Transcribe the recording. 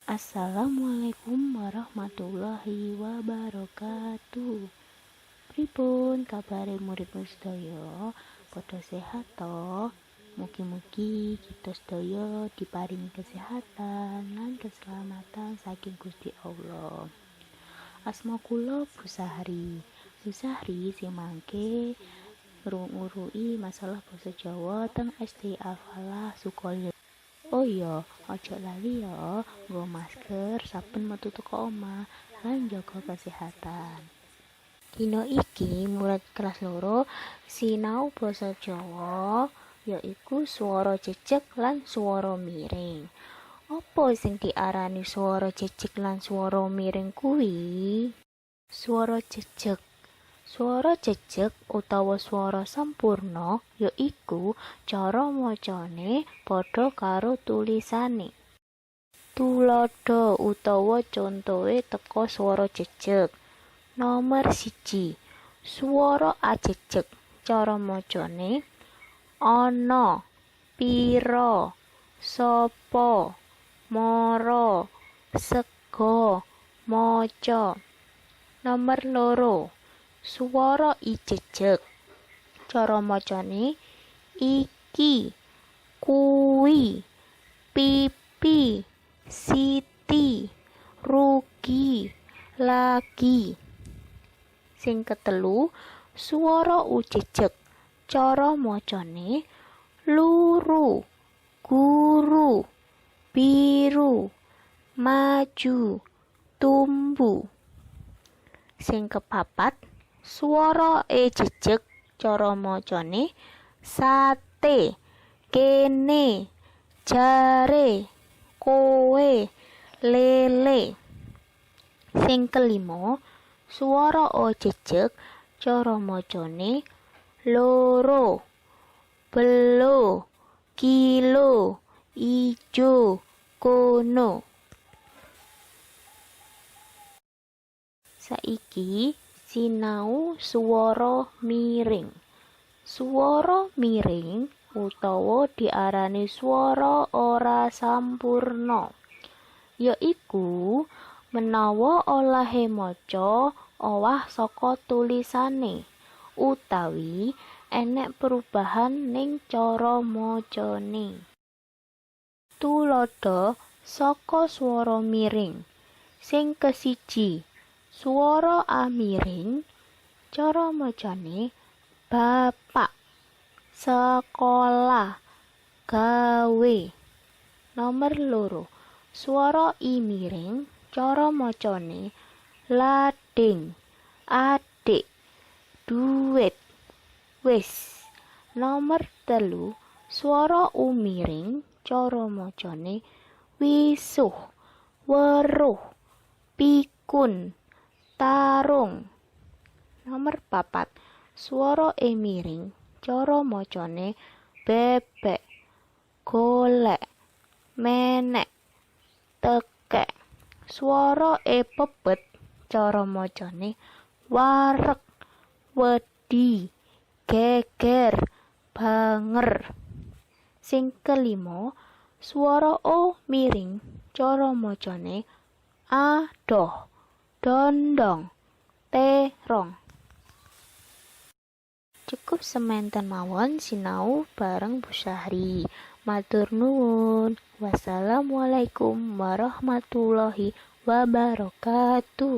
Assalamualaikum warahmatullahi wabarakatuh. Pripun kabare murid-murid sedaya? Padha sehat to? Mugi-mugi kita sedaya diparingi kesehatan lan keselamatan saking Gusti Allah. Asma kula Bu Sahri. Bu Sahri sing mangke ngurui masalah basa Jawa teng SD Al-Falah Sukolilo. Oh iya, aja lali ya nggo masker saben metu teko omah lan jaga kesehatan. Dina iki murid kelas 2 sinau basa Jawa, yaiku swara jejeg lan swara miring. Apa sing diarani swara jejeg lan swara miring kuwi? Swara jejeg. Swara jejeg utawa swara sampurna yaiku cara macane padha karo tulisane. Tuladha utawa contohe teko swara jejeg. Nomer 1, swara a jejeg, cara macane ana, pira, sapa, mara, sega, maca. Nomer 2, swara i jejeg, cara macane iki, kuwi, pipi, siti, rugi, lagi. Sing ketelu, swara u jejeg, cara macane luru, guru, biru, maju, tumbu. Sing kepapat, swara e jejeg, cara macane sate, kene, jare, kowe, lele. Sing kelima, swara o jejeg, cara macane loro, belo, kilo, ijo, kono. Saiki sinau swara miring. Swara miring utawa diarani swara ora sampurna yaiku menawa olahe maca owah saka tulisane utawi enek perubahan ning cara macane. Tuladha saka swara miring. Sing kesiji, swara a miring, cara macane bapak, sekolah, gawe. Nomer 2, swara i miring, cara macane lading, adik, duit, wis. Nomer 3, swara u miring, cara macane wisuh, weruh, pikun, tarung. Nomer 4, swara e miring, cara macane bebek, golek, menek, tekek. Swara e pepet, cara macane wareg, wedi, geger, banger. Sing kelima, swara o miring, cara macane adoh, dondong, terong. Cukup sementen mawon sinau bareng Bu Sahri. Matur nuwun. Wassalamualaikum warahmatullahi wabarakatuh.